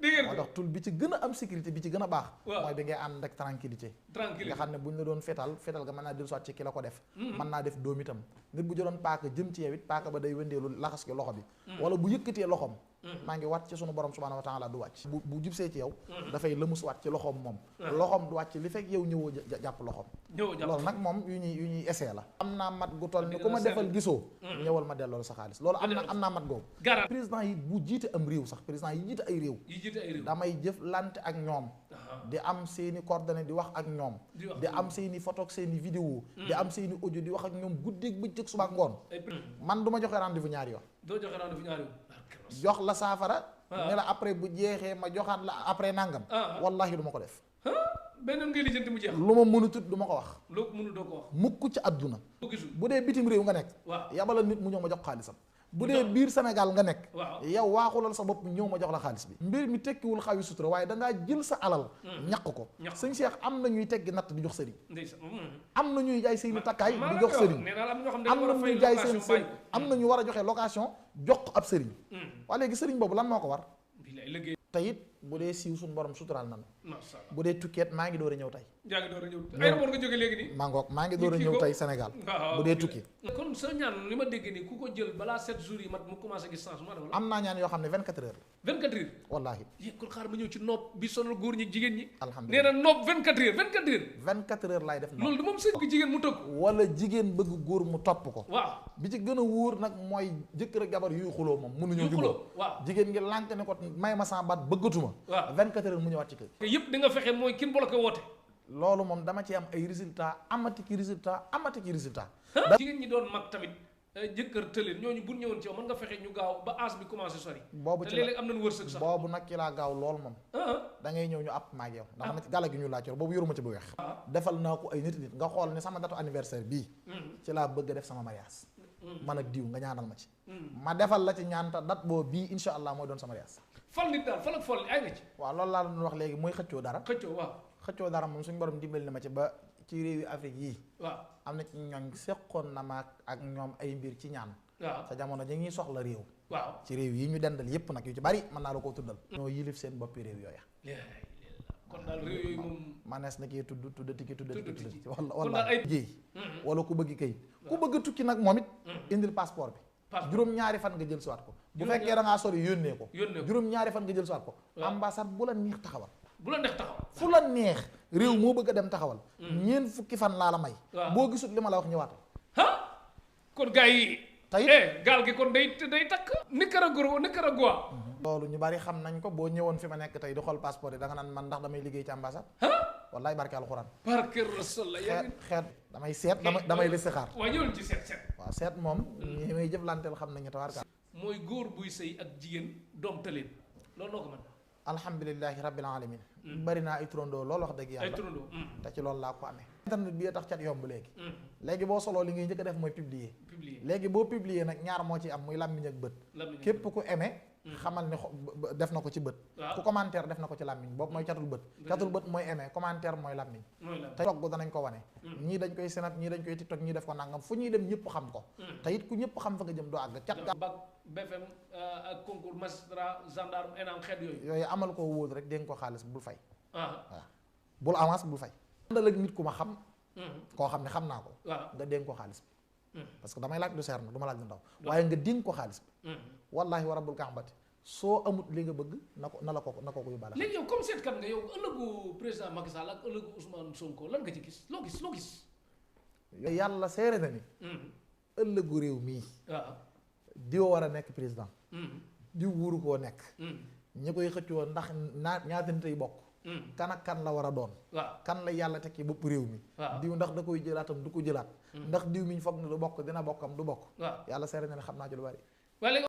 moo tax tul bi ci gën a am sécurité bi ci gën a baax mooy bi ngay ànd ak tranquillité nga xam ne buñ la doon fetal ga mën naa dellu soit ci ki la ko def mën naa def doom itam nit bu jëloon paaka jëm ci yow it paaka ba day wëndeelu laxas ki loxo bi wala bu yëkkatee loxom maa ngi wat ci sunu borom subhanahu wa taala du wàcc bu jubsee ci yow dafay lëmus wat ci loxoom moom loxoom du wàcc li fekk yow ñëwoo jàpp loxoom loolu nag moom yu ñuy essayé la am naa mat gu toll ni ku ma defal gisoo ñëwal ma delloo sa xaalis loolu am naa mat googu président yi bu jiite am réew sax président yi jiite ay réew damay jëf lante ak ñoom di am seeni coordonnées di wax ak ñoom di am seeni photo ak seeni vidéo di am seeni audio di wax ak ñoom guddeeg bëccëg suba ak ngoon man du ma joxe rendez-vous ñaari yoon jox la saafara ne la après bu jeexee ma joxaat la après nangam wallahi du ma ko def beneen ngay lijjanti mu jeex lu ma mënutut du ma ko wax loo mënu doo ko wax mukk ci àdduna bu dee bitim réew nga nekk yabala nit mu ñëw ma jox xaalisam bu dee biir Sénégal nga nekk yow waaxulal sa bopp ñëw ma jox la xaalis bi mbir mi tekkiwul xawi sutura waaye dangaa jël sa alal ñaq ko sëñ Cheikh am na ñuy teggi natt di jox sëriñ am na ñuy jaay seeni takkaay di jox sëriñ am na ñuy jaay seen sëriñ am na ñu war a joxe location jox ko ab sëriñ waa léegi sëriñ boobu lan moo ko war te it bu dee siiw suñu borom suturaal nan bu dee tukkeet maa ngi door a ñëw tey aéroport nga jóge léegi nii maa ngi door a ñëw tey Sénégal bu dee tukki kon sa ñaan li ma dégg nii ku ko jël balaa 7 jours yi mat mu commencé gis changement la am naa ñaan yoo xam ne 24 heures 24 heures wallaahi kon xaar ma ñëw ci nopp bi sonal góor ñi jigéen ñi alhamdulilah nee na nopp 24 heures 24 heures laay def loolu du moom sëñ jigéen mu tëgg wala jigéen bëgg góor mu topp ko waaw bi ci gën a wóor nag mooy jëkkër ak jabar yuy xuloo moom mënuñoo jubóo waaw jigéen ngi lànk ne ko may ma sama baat bëggatuma 24 heures mu ñëwaat ci kër te yëpp di nga fexe mooy kin bloqué woote loolu moom dama ci am ay résultat amati ki résultat jigéen ñi doon mag tamit jëkkër tëleen ñooñu bu ñëwoon ci yow mën nga fexe ñu gaaw ba âge bi commencé sori boobu ci léeg-léeg am nañu wërsëg sax boobu nag ci laa gaaw lool moom da ngay ñëw ñu àpp maag yow ndax ma ci gàlla gi ñu laaj boobu yoruma ci bu weex defal naa ko ay nit nga xool ne sama datu anniversaire bii ci laa bëgg a def sama mariage man ak diw nga ñaanal ma ci ma defal la ci ñaanta dat boobu bii insha allah mooy doon sama mariage fal nit daal fal ak fol ay nga ci waaw loolu laa doon wax léegi mooy xëccoo dara moom suñu borom dimbali na ma ci ba ci réewi Afrique yii waaw am na ci ñooñ seqoon na ma ak ñoom ay mbir ci ñaan sa jamono ji ñuy soxla réew ci réew yi ñu dendal yépp nag yu ci bari mën naa la koo tuddal ñoo yilif seen boppi réew yooya kon daal réew yooyu moom manees na kii tuddati wala ay jéey wala ku bëgg kayit ku bëgg tukki nag moom it indil passeport bi juróom-ñaari fan nga jël siwaat ko bu fekkee da ngaa sori yónnee ko juróom-ñaari fan nga jël siwaat ko ambassade bu la neex taxawal fu la neex réew moo bëgg a dem taxawal ñeent fukki fan laa la may boo gisut li ma la wax ñëwaatal kon gars yi tey gaal gi kon day takk Nicaragua loolu ñu bari xam nañ ko boo ñëwoon fi ma nekk tey di xool passeport yi da nga naan man ndax damay liggéey ci ambassade wallaay barke alxuraan barke rasul xeet damay seet damay listixaar waaw ñëwul ci seet waaw seet moom ñi may jëflanteel xam nañu tawarka mooy góor buy sëy ak jigéen doom tëleen loolu noo ko mën alhamdulilahi rabbil alamin bari naa ay turandoo loolu wax dëgg yàlla te ci loolu laa ko amee internet bi tax cat yomb léegi boo soloo li ngay njëkk a def mooy publier léegi boo publier nag ñaar moo ci am muy làmmiñ ak bët képp ku aimé xamal ne def na ko ci bët ku commentaire def na ko ci làmmiñ boobu mooy catul bët mooy aimé commentaire mooy làmmiñ te togg danañ ko wane ñii dañ koy senat ñii dañ koy tiktok ñii def ko nangam fu ñuy dem ñëpp xam ko te it ku ñëpp xam fa nga jëm doo àgg cat ga bac BFM ak concours magistrat gendarme ENAM xeet yooyu amal ko wóolu rek dénk ko xaalis bul fay waaw bul avance bul fay àndal ak nit ku ma xam koo xam ne xam naa ko nga dénk ko xaalis bi parce que damay laaj lu seer na du ma laaj lu ndaw waaye nga dénk ko xaalis bi wallahi wa rabbul kaabati soo amut li nga bëgg na ko yóbbaale léegi yow comme seetkat nga yow ëllëgu président Macky Sall ak ëllëgu Ousmane Sonko lan nga ci gis loo gis yàlla seere na ni ëllëgu réew mii diwa war a nekk président diw wuuru koo nekk ñi koy xëccoo ndax ñaata nit ay bokk kan ak kan la war a doon kan la yàlla tekki bopp réew mi diw ndax da koy jëlaatam du ko jëlaat ndax diw mi ñu foog ne du bokk dina bokkam du bokk yàlla seere na ni xam naa ci lu bari